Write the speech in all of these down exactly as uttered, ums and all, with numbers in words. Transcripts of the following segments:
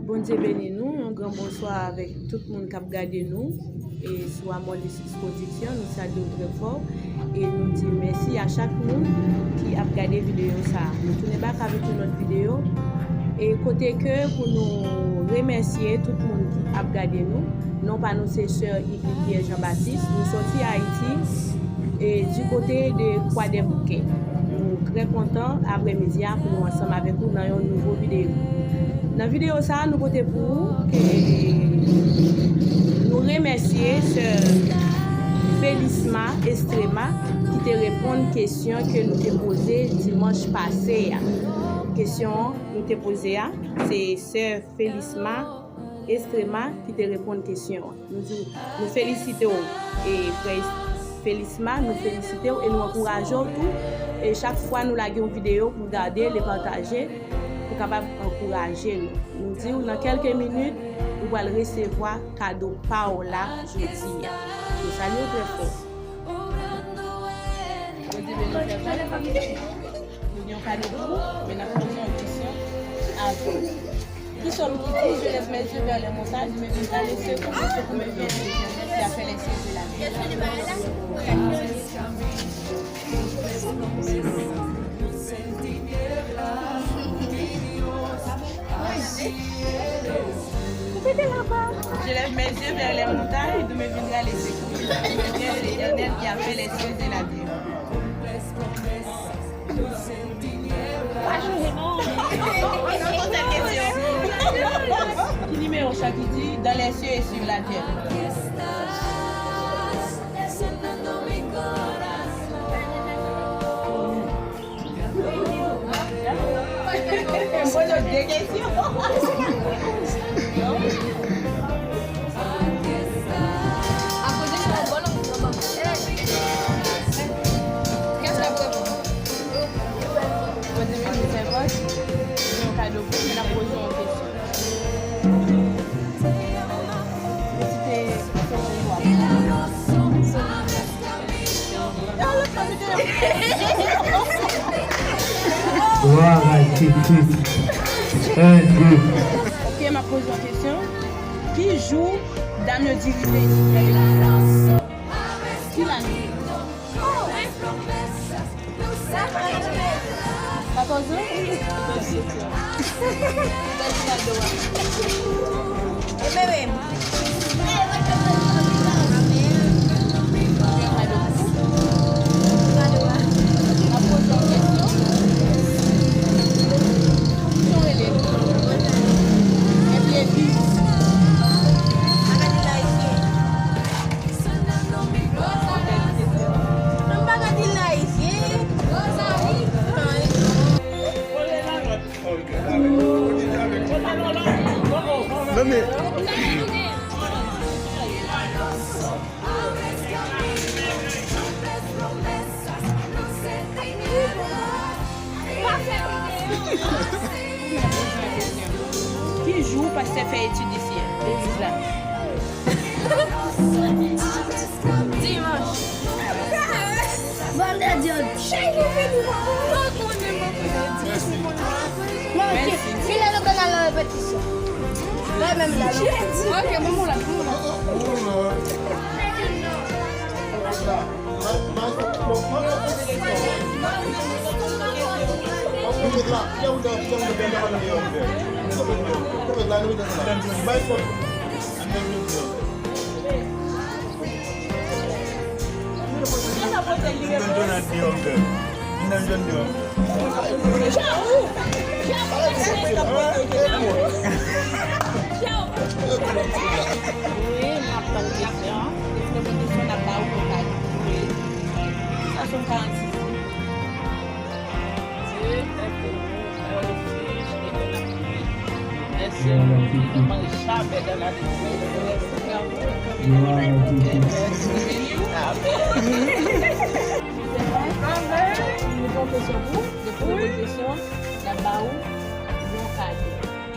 Bondye beni nou, yon gran bonswa avèk tout moun k ap gade nou. E sou Amor Lucis Production, nou salye w trè fò. E nou di mèsi a chak moun ki ap gade videyo sa a. Nou tounen bak avèk yon lòt videyo. E kote ke pou nou remèsye tout moun ki ap gade nou. Non pa nou se sè Yvie Pierre Jean Baptiste. Nou sòti Ayiti e di kote de Kwadèboukè. Nou trè kontan aprèmidi a pou nou ansanm avèk ou nan yon nouvo videyo. Nan videyo sa a, nou pote pou ou ke nou remèsye sè Felisma Estrema ki te reponn kesyon ke nou te poze dimanch pase a. Kesyon nou te poze a, se sè Felisma Estrema ki te reponn kesyon an. Nou di w, nou felisite w, e frè Felisma, nou felisite w e nou ankouraje w tou. E chak fwa nou lage yon videyo pou w gade l e pataje, pou kapab ankouraje nou. Nou di w, nan kèlke minit, ou pral resevwa kado pa w la jodi a. Nou salye w trè fò. Bondye beni w, frè Patrick. Nou gen yon kado pou ou, men n ap poze yon kesyon avan. Ki sòm ki di, Je lève mes yeux vers les montagnes, d'où me viendra le secours, mon secours me vient de l'Éternel qui a fait les cieux et la terre. Je lève mes yeux vers les montagnes, d'où me viendra le secours, mon secours me vient de l'Éternel qui a fait les cieux et la terre. Pa chanje non. Ki nimewo sa ki di dans les cieux et sur la terre? M poze w de kesyon. Kès k ap reponn? Poze vin sèvant, gen yon kado pou ou, men n ap poze w yon kesyon. Gloire à Jésus. Un, deux. Ok, m ap poze yon kesyon. Ki jou dam yo dirije Izrayèl? Ki lane? Katòz an? Ki jou pastè fè etid isi a, legliz la? Dimanch. Vandredi. Non, ok. Kilè nou pral al nan repetisyon? Lè menm la. Ok, bon, bon, la, bon, la. Wi, m ap tann kesyon. Depi nou gen kesyon, n ap ba ou yon kado. Wi. Sa se yon karannsis. Dieu est pour nous, un refuge et un appui. Mèsi, nou pa janm pè nan la. Mèsi, nou pa janm pè nan la. Amen. Amen. Nou gen yon kesyon pou ou. Depi nou gen kesyon, n ap ba ou yon kado.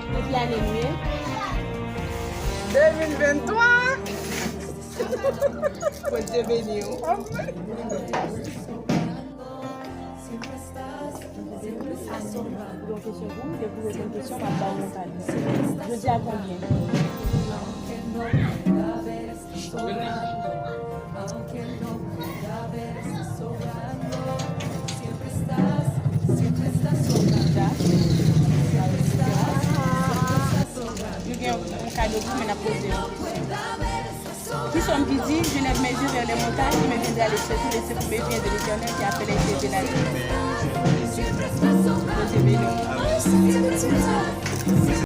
Nan ki ane nou ye? De mil venntwa. Bondye beni w. Pou yon kesyon pou ou, depi w reponn kesyon, m ap ba w yon kado. Jodi a konbyen? Nou gen yon kado pou ou, men n ap poze yon kesyon. Qui psaume qui dit, je lève mes yeux vers les montagnes, d'où me viendra le secours, le secours me vient de l'Éternel qui a fait les cieux et la terre. Bondye beni w.